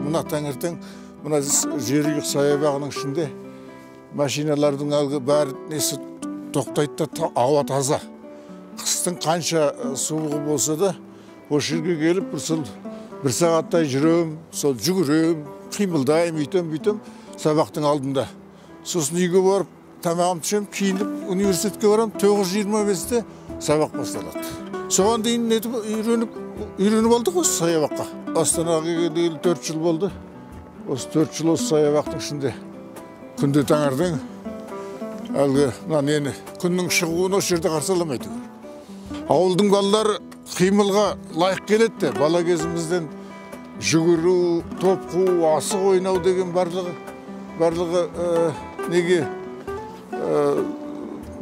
Мына таңертең мына Жерұйық саябағының ішінде машиналардың әлгі бәрі несі тоқтайды да, ауа таза. Қыстың қанша суығы болса да, осы жерге келіп бір сол бір сағаттай жүрем, сол жүгірем, қимылдаймын, үйтем, бүйтем сабақтың алдында. Сосын үйге барып тамағымды ішемін, киініп университетке барамын, 9:25-те сабақ басталады. Соған дейін нетіп үйреніп алдық осы саябаққа. Астанаға келгелі 4 жыл болды. Осы 4 жыл осы саябақтың ішінде күнде таңертең әлгі мына нені күннің шығуын осы жерде қарсы аламайды. Ауылдың балалары қимылға лайық келеді де, бала кезімізден жүгіру, топ қуу, асық ойнау деген барлығы неге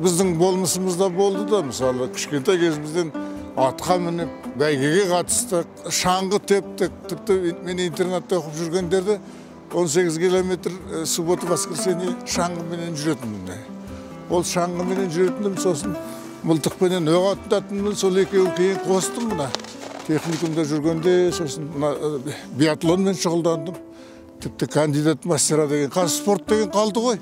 біздің болмысымызда болды да. Мысалы, кішкентай кезімізден атқа мініп, бәйгеге қатыстық, шаңғы тептік. Тіпті мен интернатта оқып жүргендерде 18 километр суббота воскресенье шаңғыменен жүретінмін. Ол шаңғыменен жүретінім, сосын мылтықпенен оқ ататынмын, сол екеуін кейін қостым мына. Техникумда жүргенде, сосын мына биатлонмен шұғылдандым. Тіпті кандидат мастера деген, қазір спорт деген қалды ғой.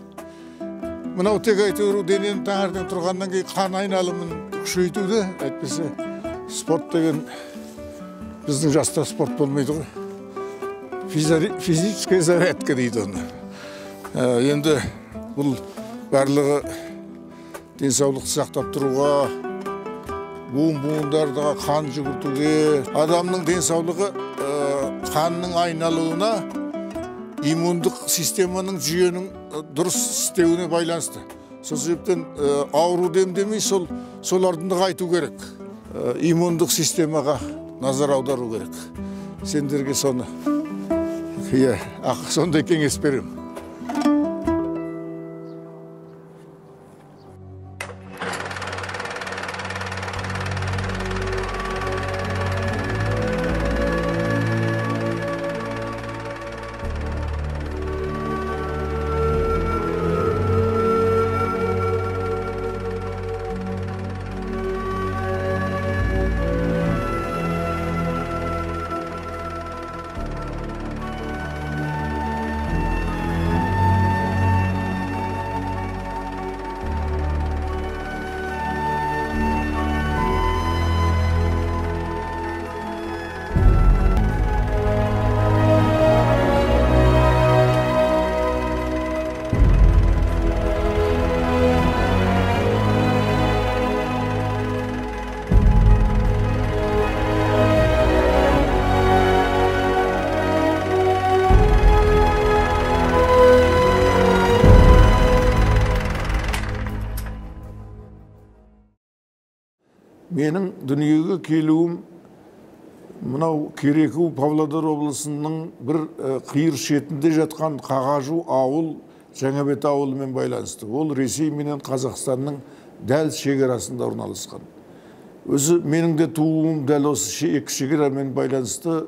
Мынау тек әйтеуір денені таңертең тұрғаннан кейін қан айналымын күшейтуді, әйтпесе спорт деген біздің жаста спорт болмайды ғой. Физическая зарядка дейді оны. Енді бұл барлығы денсаулықты сақтап тұруға, буын-буындарға қан жүгіртуге, адамның денсаулығы қанның айналуына, иммундық системаның жүйенің дұрыс істеуіне байланысты. Сол себептен ауру демдемей соларды нығайту керек. Иммундық системаға назар аудару керек. Сендерге соны, сондай кеңес беремін. Менің дүниеге келуім мынау Кереку Павлодар облысының бір қиыр шетінде жатқан Қағажу ауыл, Жаңабет ауылымен байланысты. Ол Ресей менен Қазақстанның дәл шекарасында орналасқан. Өзі менің де тууым дәл осы екі шекарамен байланысты.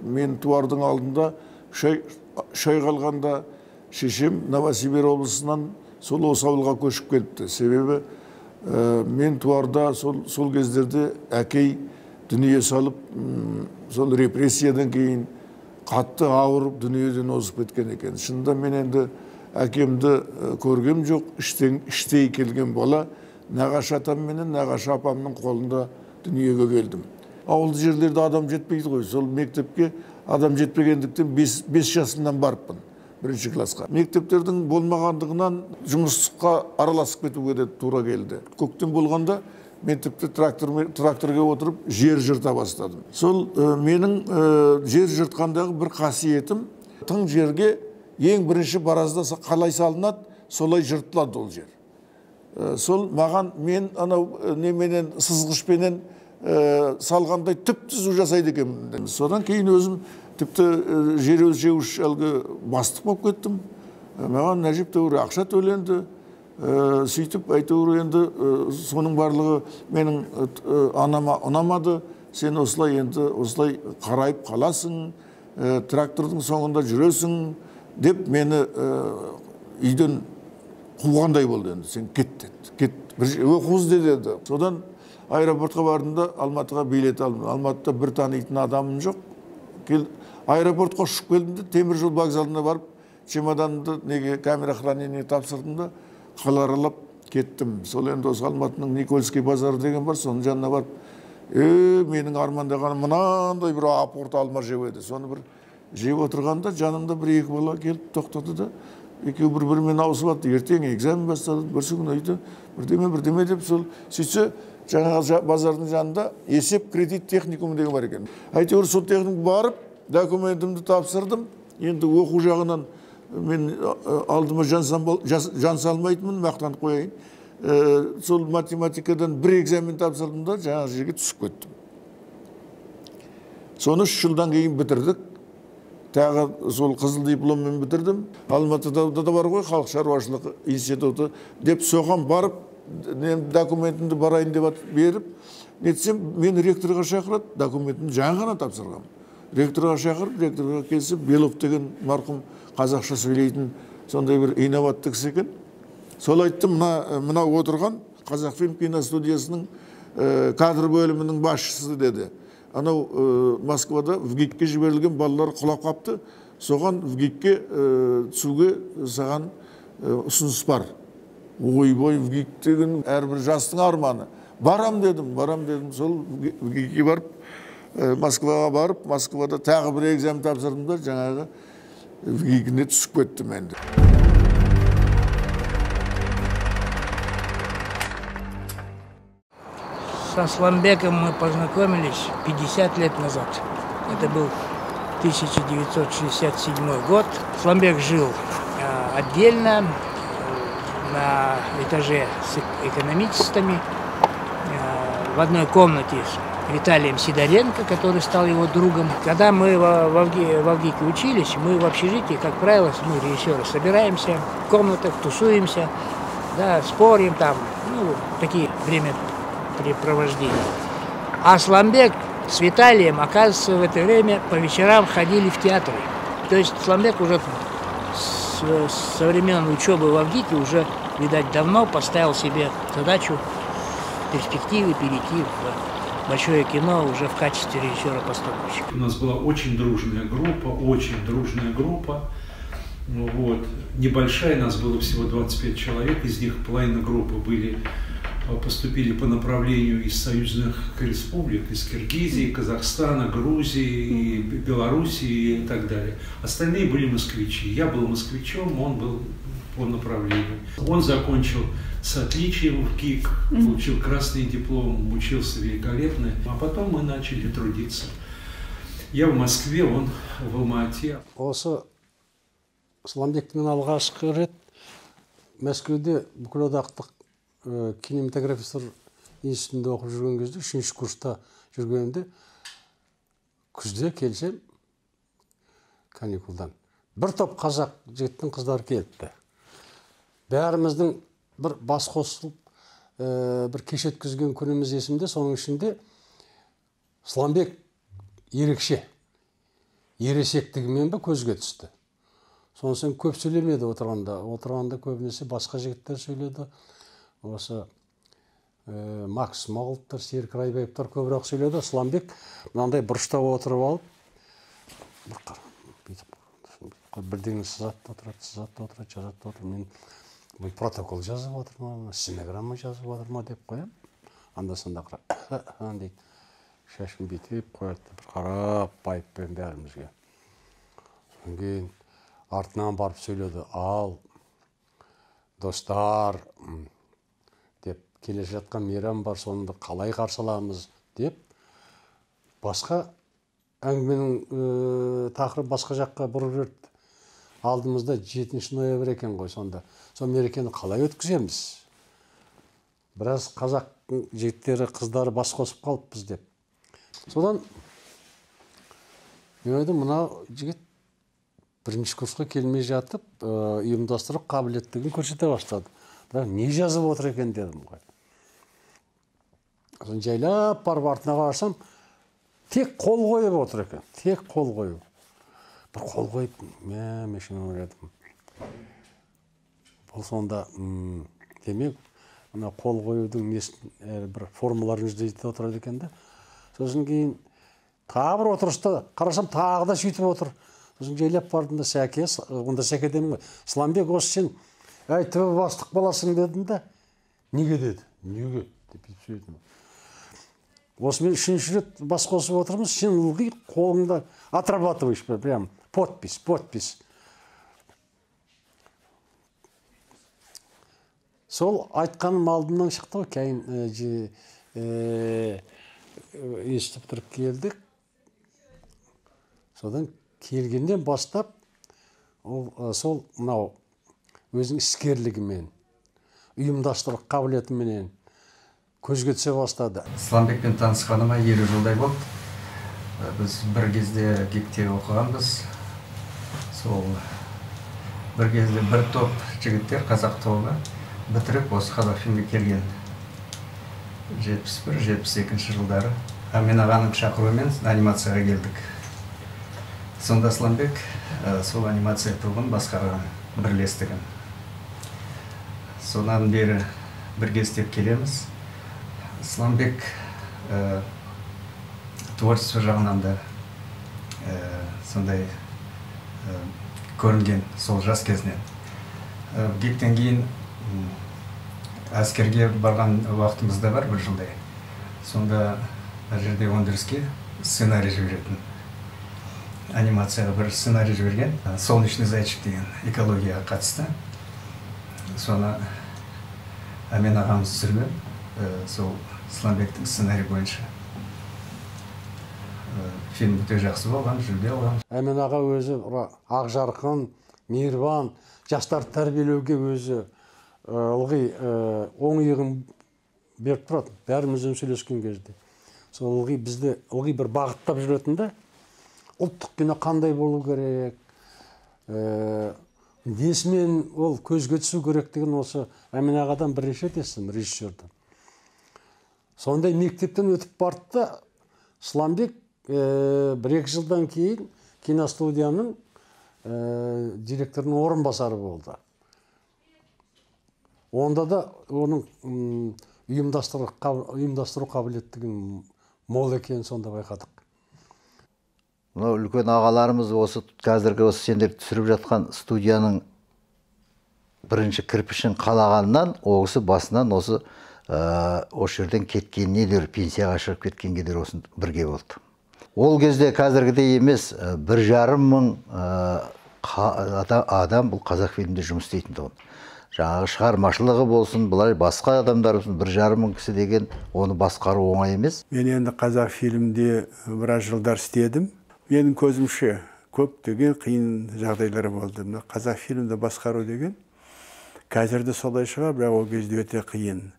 Мен туардың алдында үш ай қалғанда шешем Новосибирь облысынан сол осы ауылға көшіп келіпті. Себебі мен туарда сол кездерде әкей дүние салып, сол репрессиядан кейін қатты ауырып дүниеден озып кеткен екен. Шынында мен енді әкемді көргем жоқ, іштей келген бала нағашы атам менен нағашы апамның қолында дүниеге келдім. Ауылды жерлерде адам жетпейді ғой, сол мектепке адам жетпегендіктен 5 жасымнан барыппын бірінші классқа. Мектептердің болмағандығынан жұмысқа араласып кетуге де тура келді. Көктем болғанда мен тіпті тракторға отырып жер жырта бастадым. Сол менің жер жыртқандағы бір қасиетім, тың жерге ең бірінші баразда қалай салынады, солай жыртылады ол жер. Сол маған мен анау неменен сызғышпенен салғандай түп түзу жасайды екенмін. Содан кейін өзім тіпті жер өлшеуіш әлгі бастық болып кеттім. Маған әжептәуір ақша төленді. Сөйтіп әйтеуір енді соның барлығы менің анама ұнамады. Сен осылай енді осылай қарайып қаласың, трактордың соңында жүресің деп мені үйден қуғандай болды енді. Сен кет деді, кет, оқу ізде деді. Содан аэропортқа бардым да Алматыға билет алдым. Алматыда бір танитын адамым жоқ. Аэропортқа ұшып келдім де, темір жол вокзалына барып, чемоданымды неге камера хранение тапсырдым да, қала аралап кеттім. Сол енді осы Алматының Никольский базары деген бар, соның жанына барып, менің армандағаным мынандай бір апорт алма жеп еді. Соны бір жеп отырғанда жанымда бір екі бала келіп тоқтады да, екеуі бір-бірімен ауысып атты. Ертең экзамен басталады, бірсі күні үйде бірдеме бірдеме деп сол сөйтсе, жаңағы базардың жанында есеп кредит техникумы деген бар екен. Әйтеуір сол техникум барып, документімді тапсырдым. Енді оқу жағынан мен алдыма жан салмайтынмын, мақтанып қояйын. Сол математикадан бір экзамен тапсырдым да, жаңағы жерге түсіп кеттім. Соны 3 жылдан кейін бітірдік. Тағы сол қызыл дипломмен бітірдім. Алматыда да бар ғой халық шаруашылығы институты деп соған барып, документімді барайын деп беріп, нетсем, мені ректорға шақырады, документімді жаңа ғана тапсырғам. Ректорға шақырып, ректорға келсе, Белов деген марқұм қазақша сөйлейтін сондай бір инабатты кісі екен. Сол айтты, мына отырған Қазақфильм киностудиясының кадр бөлімінің басшысы деді. Анау Москвада ВГИКке жіберілген балалар құлап қапты, соған ВГИКке түсуге саған ұсыныс бар. Ойбой, ВГИК деген әрбір жастың арманы. Барам дедім, барам дедім. Сол ВГИКке барып, Москваға барып, Москвада тағы бір экзамен тапсырдым да, жаңағы ВГИКіне түсіп кеттім енді. С Асламбеком мы познакомились 50 лет назад. Это был 1967 год. Асламбек жил отдельно, на этаже с экономистами, в одной комнате с Виталием Сидоренко, который стал его другом. Когда мы в ВГИКе учились, мы в общежитии, как правило, мы, режиссеры, собираемся в комнатах, тусуемся, да, спорим там, ну, такие времяпрепровождения. А Асламбек с Виталием, оказывается, в это время по вечерам ходили в театры. То есть Асламбек уже со времен учебы в ВГИКе уже, видать, давно поставил себе задачу в перспективе перейти в большое кино уже в качестве режиссера-постановщика. У нас была очень дружная группа, очень дружная группа. Вот. Небольшая, нас было всего 25 человек, из них половина группы поступили по направлению из союзных республик, из Киргизии, Казахстана, Грузии, Белоруссии и так далее. Остальные были москвичи. Я был москвичом, он был по направлению. Он закончил с отличием в ГИК, получил красный диплом, учился великолепно. А потом мы начали трудиться. Я в Москве, он в Алма-Ате. Осы Асламбекпен алғашқы рет Мәскеуде бүкілодақтық кинематографистер институтында оқып жүрген кезде, 3-ші курста жүргенімде, күзде келсем, каникулдан, бір топ қазақ жігіттің қыздары келіпті. Бәріміздің бір бас қосылып, бір кеш өткізген күніміз есімде, соның ішінде Асламбек ерекше, ересектігімен бе көзге түсті. Сонысы көп сөйлемеді отырғанда, отырғанда көбінесе басқа жігіттер сөйледі. Осы Макс Смағұловтар, Серік Райбаевтар көбірек сөйледі. Асламбек мынандай бұрышта отырып алып, бірдеңе сызады да отырады, сызады да отырады, жазады да отырады. Мен протокол жазып отырмын, стенограмма жазып отырмын деп қоямын. Анда-санда дейді, шашын бүйтіп қояды, бір қарап байыппен бәрімізге. Содан кейін артынан барып сөйледі, ал достар деп, келе жатқан мейрам бар, соны қалай қарсы аламыз деп, басқа әңгіменің тақырыбы басқа жаққа бұрып жіберді. Алдымызда 7 ноябрь екен ғой сонда. Сол мерекені қалай өткіземіз? Біраз қазақ жігіттері, қыздары бас қосып қалыппыз деп. Содан мен ойладым, мына жігіт бірінші курсқа келмей жатып, ұйымдастыру қабілеттігін көрсете бастады. Бірақ не жазып отыр екен дедім ғой. Сосын жайлап барып артына қарасам, тек қол қойып отыр екен, тек қол қою. Бір қол қойып, мен ішімнен ойладым. Бұл сонда, демек, мына қол қоюдың несін, бір формаларын іздейді отырады екен да. Сосын кейін Тағы бір отырыста қарасам, тағы да сөйтіп отыр. Сосын жайлап бардым да, Сәке, онда Сәке дедім ғой, Сламбек, осы сен әй түбі бастық боласың дедім да. Неге деді? Неге деп сөйледім. Осымен үшінші рет бас қосып отырмыз, сен ылғи қолыңда отрабатываешь, прям подпись, подпись. Сол айтқаным алдымнан шықты ғой, кейін естіп тұрып келдік. Содан келгеннен бастап, ол сол мынау өзінің іскерлігімен, ұйымдастыру қабілетіменен көзге түсе бастады. Сламбекпен танысқаныма 50 жылдай болды. Біз бір кезде ГИКте оқығанбыз. Сол бір кезде бір топ жігіттер, қазақ тобы бітіріп осы Қазақфильмге келген. 71-72 жылдары. Әмен ағаның шақыруымен анимацияға келдік. Сонда Сламбек сол анимация тобын басқарған, бірлестігін. Содан бері бірге істеп келеміз. Сламбек творчество жағынан да сондай көрінген сол жас кезінен. ГИКтен кейін әскерге барған уақытымыз да бар, бір жылдай. Сонда әр жерде өндіріске сценарий жіберетін. Анимацияға бір сценарий жіберген. «Солнечный зайчик» деген экологияға қатысты. Соны Әмен ағамыз түсірген, сол Сламбектің сценарий бойынша. Фильм өте жақсы болған, жүлде алған. Әмен аға өзі ақжарқын, мейірбан, жастарды тәрбиелеуге өзі ылғи оң иығын беріп тұрады. Бәрімізбен сөйлескен кезде. Сол ылғи бізді ылғи бір бағыттап жүретін де, ұлттық кино қандай болу керек, несімен ол көзге түсу керек деген осы Әмен ағадан бірнеше рет естідім, режиссерден. Сондай мектептен өтіп барды да, Сламбек 1-2 жылдан кейін киностудияның директорының орынбасары болды. Онда да оның ұйымдастыру қабілеттігін мол екенін сонда байқадық. Мынау үлкен ағаларымыз осы қазіргі осы сендер түсіріп жатқан студияның бірінші кірпішін қалағаннан, ол кісі басынан осы жерден кеткеніне дейін, пенсияға шығып кеткенге дейін осы бірге болды. Ол кезде қазіргідей емес, 1,5 мың адам бұл Қазақфильмде жұмыс істейтін тұғын. Жаңағы шығармашылығы болсын, былай басқа адамдар болсын, 1,5 мың кісі деген оны басқару оңай емес. Мен енді Қазақфильмде біраз жылдар істедім. Менің көзімше көптеген қиын жағдайлар болды. Мына Қазақфильмді басқару деген қазір де солай шығар, бірақ ол кезде өте қиын.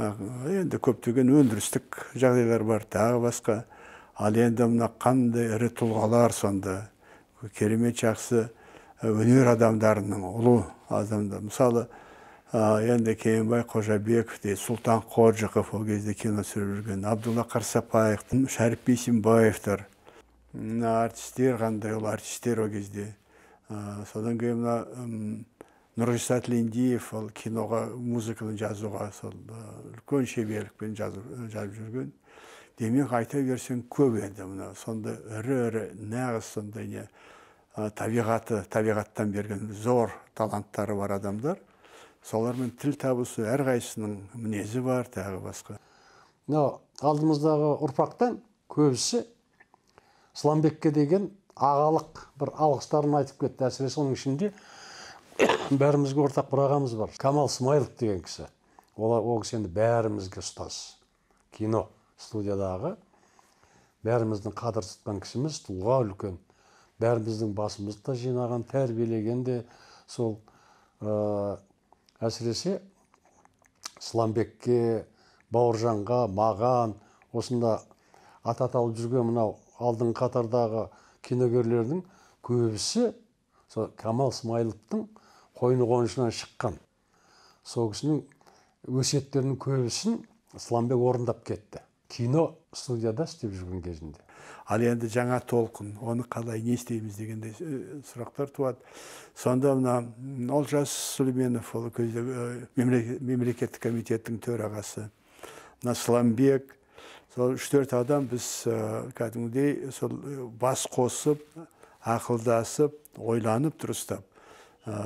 Енді көптеген өндірістік жағдайлар бар, тағы басқа. Ал енді мына қандай ірі тұлғалар сонда, керемет жақсы өнер адамдарының, ұлы адамдар. Мысалы, енді Кенбай Қожабеков дейді, Сұлтан Қожықов ол кезде кино түсіріп жүрген, Абдулла Қарсапаев, Шәріп Бейсенбаевтар. Мына артистер қандай, ол артистер ол кезде. Содан кейін мына Нұрғиса Тілендиев ол киноға музыканы жазуға сол үлкен шеберлікпен жазып жүрген. Демек айта берсең көп енді мына сонда ірі-ірі нағыз сондай не табиғаты, табиғаттан берген зор таланттары бар адамдар. Солармен тіл табысу, әрқайсысының мінезі бар, тағы басқа. Мынау алдымыздағы ұрпақтан көбісі Сламбекке деген ағалық бір алғыстарын айтып кетті. Әсіресе оның ішінде бәрімізге ортақ бір ағамыз бар. Камал Смайлов деген кісі. Ол кісі енді бәрімізге ұстаз. Кино студиядағы бәріміздің қадір тұтқан кісіміз, тұлға үлкен. Бәріміздің басымызды да жинаған, тәрбиелеген де сол. Әсіресе Сламбекке, Бауыржанға, маған, осында ат аталып жүрген мынау алдыңғы қатардағы киногерлердің көбісі сол Камал Смайловтың қойны қонышынан шыққан. Сол кісінің өсиеттерінің көбісін Сламбек орындап кетті. Кино студияда істеп жүрген кезінде. Ал енді жаңа толқын, оны қалай не істейміз дегенде сұрақтар туады. Сонда мына Олжас Сүлейменов, ол кезде мемлекеттік комитеттің төрағасы, мына Сламбек, Сол 3-4 адам біз кәдімгідей сол бас қосып, ақылдасып, ойланып дұрыстап.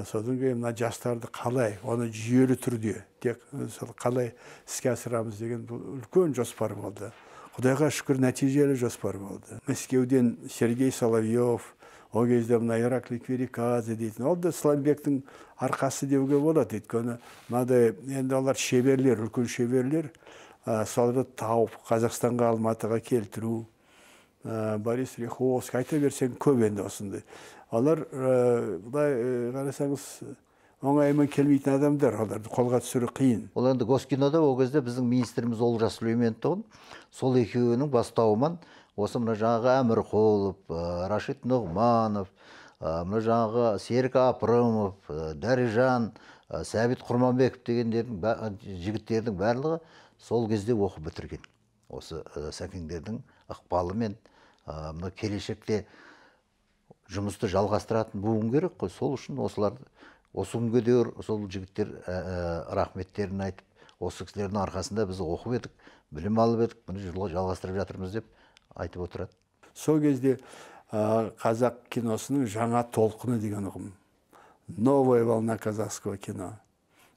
Содан кейін мына жастарды қалай, оны жүйелі түрде, тек сол қалай іске асырамыз деген бұл үлкен жоспар болды. Құдайға шүкір, нәтижелі жоспар болды. Мәскеуден Сергей Соловьев, ол кезде мына Ираклий Квирикадзе дейтін, ол да Сламбектің арқасы деуге болады, өйткені мынадай енді олар шеберлер, үлкен шеберлер, соларды тауып Қазақстанға, Алматыға келтіру, Борис Риховский, айта берсең көп енді осындай. Олар былай қарасаңыз оңаймен келмейтін адамдар, оларды қолға түсіру қиын. Ол енді Госкинода ол кезде біздің министріміз Олжас Сүлейменов тұғын, сол екеуінің бастауымен осы мына жаңағы Әмірқұлов, Рашид Нұғманов, мына жаңағы Серік Апрымов, Дәрежан, Сәбит Құрманбеков дегендердің жігіттердің барлығы сол кезде оқып бітірген. Осы сәкеңдердің ықпалымен мына келешекте жұмысты жалғастыратын буын керек қой. Сол үшін осылар осы күнге дейін сол жігіттер рахметтерін айтып, осы кісілердің арқасында біз оқып едік, білім алып едік, бұны жалғастырып жатырмыз деп айтып отырады. Сол кезде қазақ киносының жаңа толқыны деген ұғым. Новая волна казахского кино.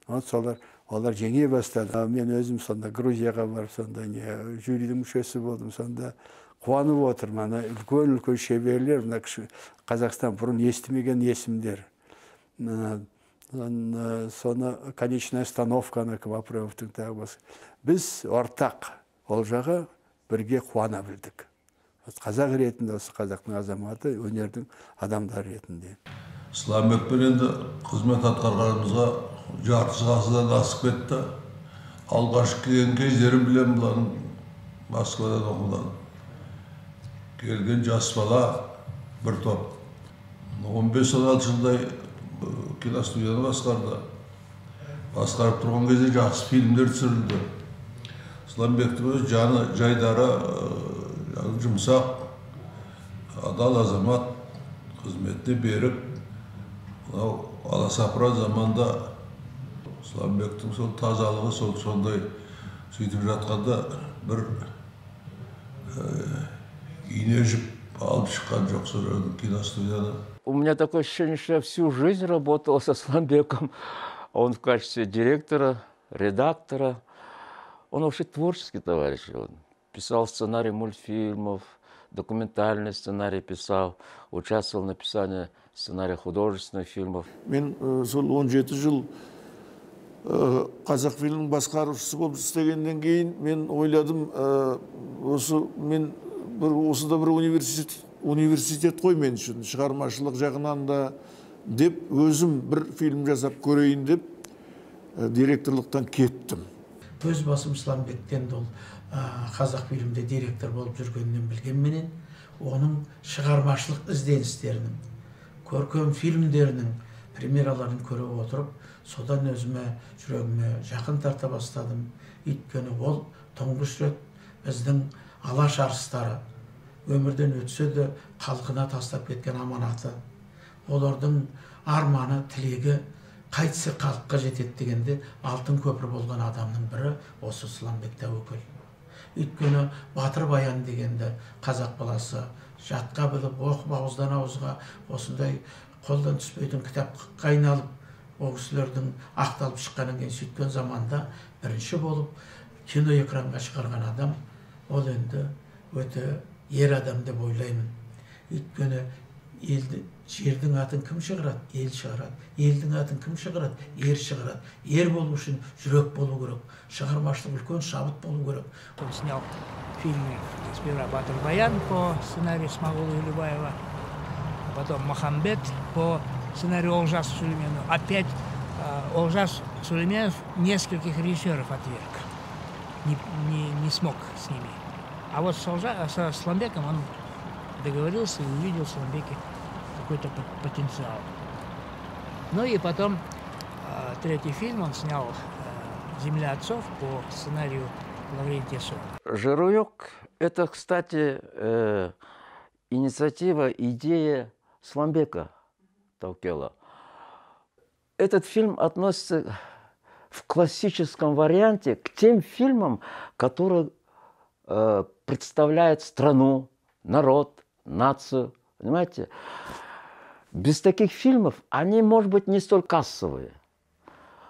Вот солар, олар жеңе бастады. Мен өзім сонда Грузияға барып, сонда не жюридің мүшесі болдым, сонда қуанып отырмын. Ана үлкен-үлкен шеберлер, мына Қазақстан бұрын естімеген есімдер. Соны конечная остановка Квапрымовтың тағы басқа. Біз ортақ олжаға бірге қуана білдік. Қазақ ретінде, осы қазақтың азаматы, өнердің адамдары ретінде. Сламбекпен енді қызмет атқарғанымызға жарты ғасырдан асып кетті. Алғашқы келген кездерін білемін бұлардың, Москвадан оқудан. Келген жас бала бір топ. 15-16 жылдай киностудияны басқарды. Басқарып тұрған кезде жақсы фильмдер түсірілді. Сламбектің өзі жаны жайдары, жаны жұмсақ, адал азамат, қызметіне берік. Мынау аласапыран заманда Сламбектің сол тазалығы сол сондай сөйтіп жатқанда бір ине жіп алып шыққан жоқ сол киностудияны. У меня такое ощущение, что я всю жизнь работал со Сламбеком. Он в качестве директора, редактора. Он вообще творческий товарищ. Он писал сценарий мультфильмов, документальный сценарий писал, участвовал в написании сценария художественных фильмов. Мен сол 17 жыл Қазақфильмнің басқарушысы болып істегеннен кейін мен ойладым, осы мен бір осы да бір университет қой мен үшін, шығармашылық жағынан да деп өзім бір фильм жасап көрейін деп директорлықтан кеттім. Өз басым Сламбектен ол Қазақфильмде директор болып жүргенінен білгенменен, оның шығармашылық ізденістерінің, көркем фильмдерінің премьераларын көріп отырып, содан өзіме жүрегіме жақын тарта бастадым. Өйткені ол тұңғыш рет біздің Алаш арыстары өмірден өтсе де халқына тастап кеткен аманаты, олардың арманы, тілегі қайтсе халыққа жетеді дегенде алтын көпір болған адамның бірі осы Сламбек Тәуекел. Өйткені Батыр Баян дегенді қазақ баласы жатқа біліп, оқып ауыздан ауызға осындай қолдан түспейтін кітапқа айналып, ол кісілердің ақталып шыққаннан кейін сөйткен заманда бірінші болып кино экранға шығарған адам ол енді өте ер адам деп ойлаймын. Өйткені елді, жердің атын кім шығарады? Ел шығарады. Елдің атын кім шығарады? Ер шығарады. Ер болу үшін жүрек болу керек. Шығармашылық үлкен шабыт болу керек. Он снял фильмы сперва «Батыр Баян» по сценарию Смагула Елубаева, потом «Махамбет» по сценарию Олжаса Сулейменова. Опять Олжас Сулейменов нескольких режиссеров отверг, не смог с ними. А вот со Сламбеком он договорился и увидел в Сламбеке какой-то потенциал. Ну и потом третий фильм он снял «Земля отцов» по сценарию Лаврентия Сова. «Жеруйык» – это, кстати, инициатива, идея Сламбека Таукела. Этот фильм относится в классическом варианте к тем фильмам, которые представляет страну, народ, нацию, понимаете? Без таких фильмов они, может быть, не столь кассовые,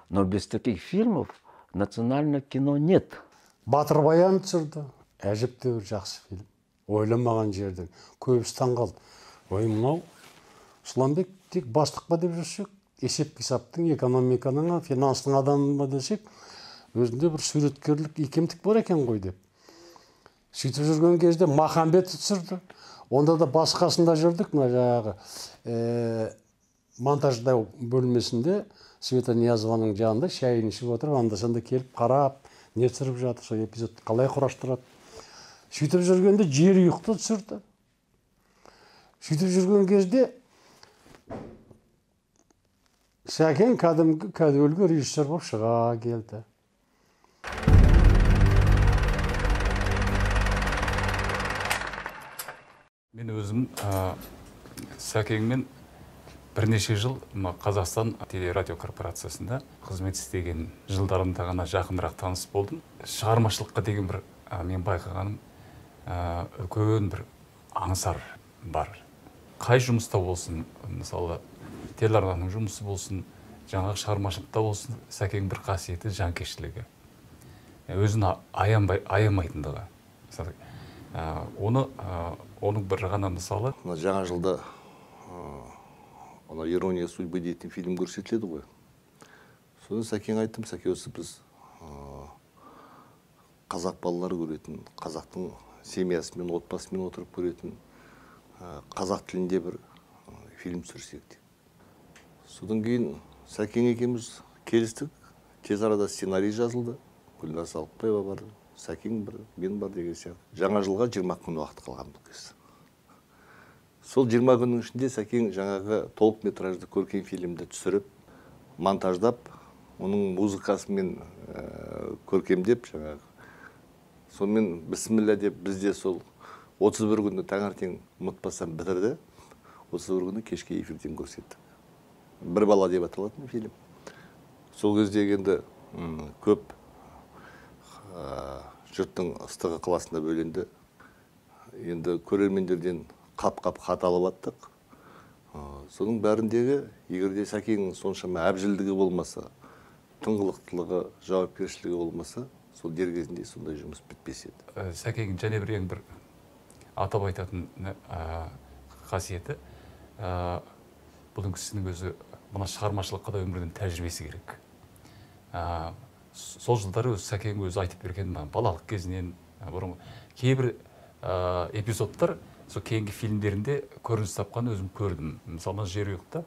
но без таких фильмов национального кино нет. Батыр Баян түсірді. Әжептәуір жақсы фильм. Ойламаған жерден. Көбісі таң қалды. Ой, мынау Сламбек тек бастық па деп жүрсек, есеп қисаптың, экономиканың, финанстың адамы ба десек, өзінде бір суреткерлік икемдік бар екен ғой деп. Сөйтіп жүрген кезде Махамбет түсірді. Онда да басқасында жүрдік, мына жаңағы монтаждау бөлмесінде Света Ниязованың жанында шайын ішіп отырып, анда-санда келіп қарап, не түсіріп жатыр, сол эпизодты қалай құрастырады. Сөйтіп жүргенде Жер ұйықты түсірді. Сөйтіп жүрген кезде Сәкен кәдімгі кәдуілгі режиссер болып шыға келді. Мен өзім Сәкеңмен бірнеше жыл Қазақстан телерадио корпорациясында қызмет істеген жылдарымда ғана жақынырақ таныс болдым. Шығармашылыққа деген бір мен байқағаным үлкен бір аңсар бар. Қай жұмыста болсын, мысалы телеарнаның жұмысы болсын, жаңағы шығармашылықта болсын, Сәкең бір қасиеті жанкештілігі. Өзін аямайтындығы. Оның бір ғана мысалы. Жаңа жылда «Ирония судьбы» дейтін фильм көрсетіледі ғой. Содан Сәкең айттым, Сәке, осы біз қазақ балалары көретін, қазақтың семьясымен, отбасымен отырып көретін, қазақ тілінде бір фильм түсірсек деп. Содан кейін Сәкең екеуміз келістік, тез арада сценарий жазылды. Гүлнар Салықбаева бар, Сәкең бар, мен бар деген сияқты. Жаңа жылға 20 күн уақыт қалған бұл кез. Сол 20 күннің ішінде Сәкең жаңағы толық метражды көркем фильмді түсіріп, монтаждап, оның музыкасымен көркемдеп жаңағы. Сонымен бісміллә деп бізде сол 31 күні таңертең ұмытпасам бітірді. 31 күні кешке эфирден көрсеттік. Бір бала деп аталатын фильм. Сол кезде енді көп жұрттың ыстығы ықыласына бөленді. Енді көрермендерден қап-қап хат алып аттық. Соның бәріндегі, егер де Сәкеңнің соншама әбжілдігі болмаса, тыңғылықтылығы, жауапкершілігі болмаса, сол дер кезінде сондай жұмыс бітпес еді. Сәкеңнің және бір ең бір атап айтатын қасиеті, бұның кісінің өзі мына шығармашылыққа да өмірдің тәжірибесі керек. Сол жылдары өзі Сәкең өзі айтып берген балалық кезінен бұрын кейбір эпизодтар сол кейінгі фильмдерінде көрініс тапқан өзім көрдім. Мысалы, Жер ұйықта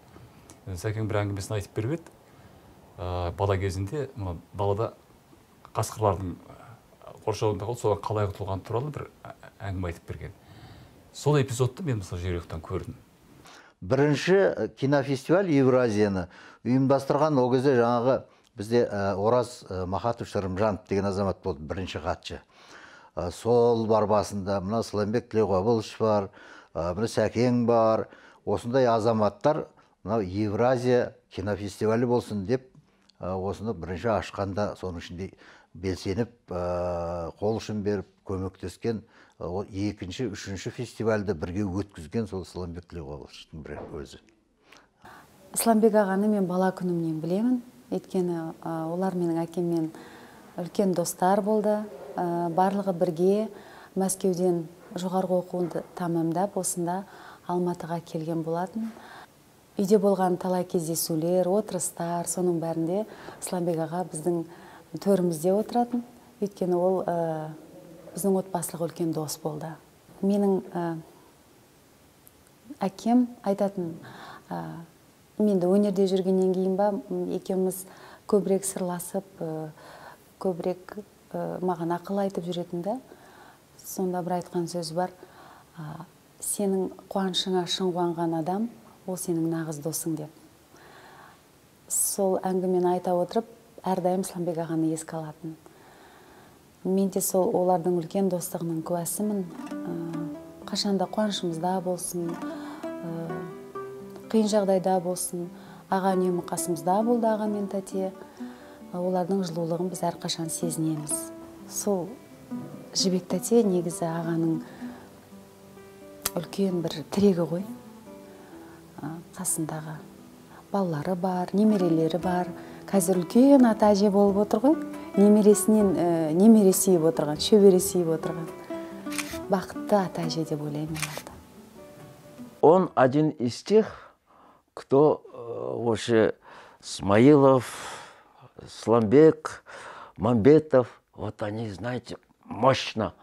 Сәкең бір әңгімесін айтып беріп еді. Бала кезінде мына далада қасқырлардың қоршауында қалып, содан қалай құтылғаны туралы бір әңгіме айтып берген. Сол эпизодты мен мысалы Жер ұйықтан көрдім. Бірінші кинофестиваль Евразияны ұйымдастырған ол кезде жаңағы бізде Ораз Махатов Шырымжанов деген азамат болды, бірінші хатшы. Сол бар басында, мына Сламбек Тілеуқабылович бар, мына Сәкең бар, осындай азаматтар мынау Евразия кинофестивалі болсын деп осыны бірінші ашқанда, соның ішінде белсеніп, қол ұшын беріп, көмектескен, екінші, үшінші фестивальді бірге өткізген сол Сламбек Тілеуқабыловичтің бірі өзі. Сламбек ағаны мен бала күнімнен білемін. Өйткені олар менің әкеммен үлкен достар болды. Барлығы бірге Мәскеуден жоғарғы оқуын тамамдап, осында Алматыға келген болатын. Үйде болған талай кездесулер, отырыстар, соның бәрінде Сламбек аға біздің төрімізде отыратын. Өйткені ол біздің отбасылық үлкен дос болды. Менің әкем айтатын, мен де өнерде жүргеннен кейін ба, екеуміз көбірек сырласып, көбірек маған ақыл айтып жүретін да. Сонда бір айтқан сөз бар: сенің қуанышыңа шын қуанған адам, ол сенің нағыз досың деп. Сол әңгімені айта отырып, әрдайым Сламбек ағаны еске алатын. Мен де сол олардың үлкен достығының куәсімін. Қашанда қуанышымызда болсын, қиын жағдайда болсын, аға үнемі қасымызда болды, аға мен тәте. Олардың жылулығын біз әрқашан сезінеміз. Сол Жібек тәте негізі ағаның үлкен бір тірегі ғой. Қасындағы балалары бар, немерелері бар. Қазір үлкен ата әже болып отыр ғой. Немересінен немере сүйіп отырған, шөбере сүйіп отырған. Бақытты ата әже деп ойлаймын оларды. Он один из тех, кто вообще Смаилов, Сламбек, Мамбетов, вот они, знаете, мощно,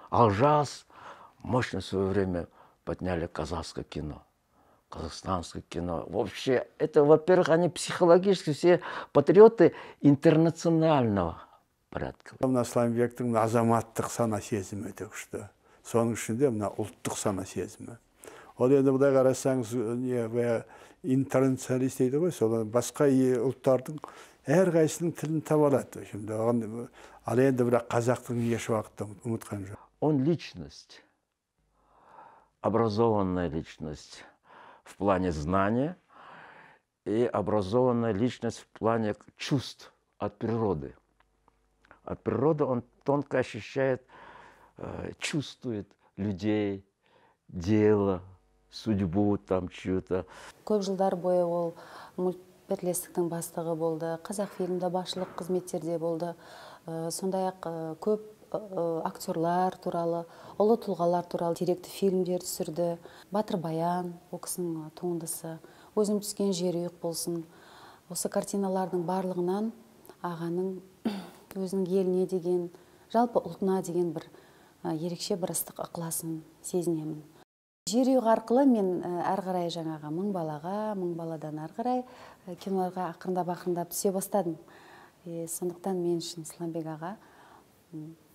Алжас, мощно в свое время подняли казахское кино, казахстанское кино. Вообще, это, во-первых, они психологически все патриоты интернационального порядка. Мына Сламбектің азаматтық сана сезімі өте күшті. Соның ішінде мына ұлттық сана сезімі. Ол енді былай қарасаңыз, интернационалист дейді ғой, сол басқа ұлттардың әрқайсысының тілін таба алады. Ал енді бірақ қазақтың еш уақытта ұмытқан жоқ. Он личность, образованная личность в плане знания и образованная личность в плане чувств от природы. От природы он тонко ощущает, чувствует людей, дело, судьбу там чью-то. Көп жылдар бойы ол мультбірлестіктің бастығы болды, Қазақфильмде басшылық қызметтерде болды. Сондай-ақ көп актерлар туралы, ұлы тұлғалар туралы деректі фильмдер түсірді. Батыр Баян, ол кісінің туындысы, Өзім түскен жерұйық болсын. Осы картиналардың барлығынан ағаның өзінің еліне деген, жалпы ұлтына деген бір ерекше бір ыстық ықыласын сезінемін. Жерұйық арқылы мен әрі қарай жаңағы мың балаға, мың баладан әрі қарай киноларға ақырындап-ақырындап түсе бастадым. Сондықтан мен үшін Сламбек аға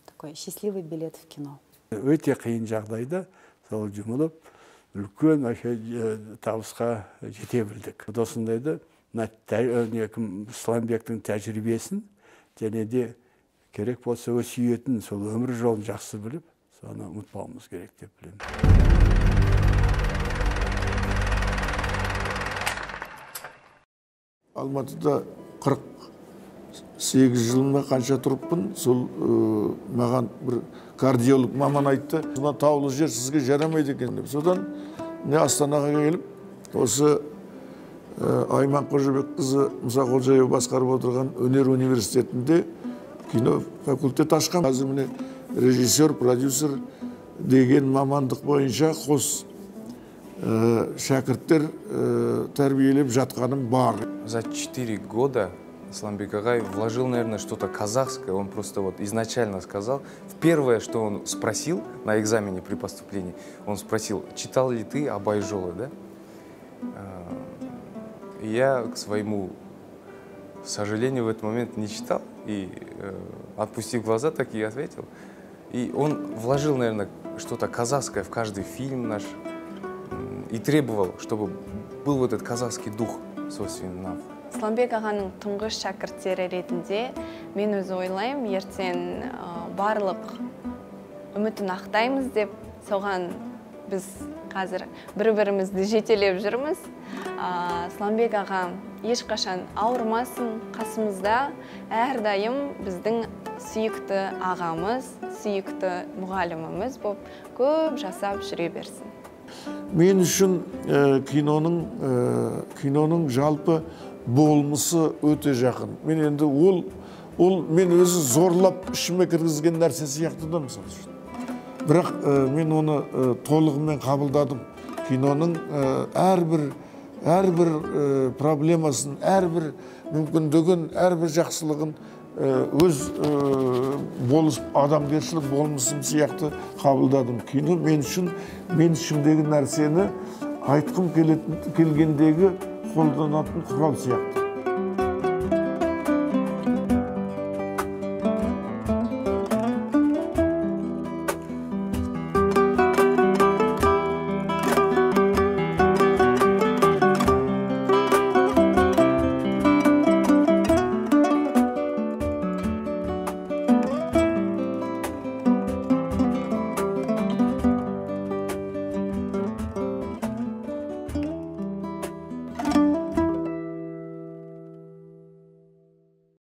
такой счастливый билет в кино. Өте қиын жағдайда сол жұмылып, үлкен табысқа жете білдік. Осындайды Сламбектің тәжірибесін және де керек болса өсиетін сол өмір жолын жақсы біліп, соны ұмытпауымыз керек деп білемін. Алматыда 48 жылыма қанша тұрыппын, сол маған бір кардиолог маман айтты, мына таулы жер сізге жарамайды екен деп. Содан міне Астанаға келіп, осы Айман Қожабекқызы Мұсақожаева басқарып отырған өнер университетінде кино факультет ашқан. Қазір міне режиссер, продюсер деген мамандық бойынша қос шәкірттер тәрбиелеп жатқаным бар. За 4 года Сламбек ағай вложил, наверное, что-то казахское. Он просто вот изначально сказал. Первое, что он спросил на экзамене при поступлении, он спросил, читал ли ты Абай жолы, да? Я, к своему сожалению, в этот момент не читал. И, отпустив глаза, так и ответил. И он вложил, наверное, что-то казахское в каждый фильм наш. И требовал, чтобы был вот этот казахский дух свойственный нам. Сламбек ағаның тұңғыш шәкірттері ретінде мен өзі ойлаймын, ертең барлық үмітін ақтаймыз деп, соған біз қазір бір-бірімізді жетелеп жүрміз. Сламбек аға ешқашан ауырмасын, қасымызда әрдайым біздің сүйікті ағамыз, сүйікті мұғаліміміз болып көп жасап жүре берсін. Мен үшін киноның жалпы болмысы өте жақын. Мен енді ол мен өзі зорлап ішіме кіргізген нәрсе сияқты да, мысалы үшін. Бірақ мен оны толығымен қабылдадым. Киноның әрбір проблемасын, әрбір мүмкіндігін, әрбір жақсылығын өз адамгершілік болмысым сияқты қабылдадым. Кино мен үшін, мен ішімдегі нәрсені айтқым келгендегі қолданатын құрал сияқты.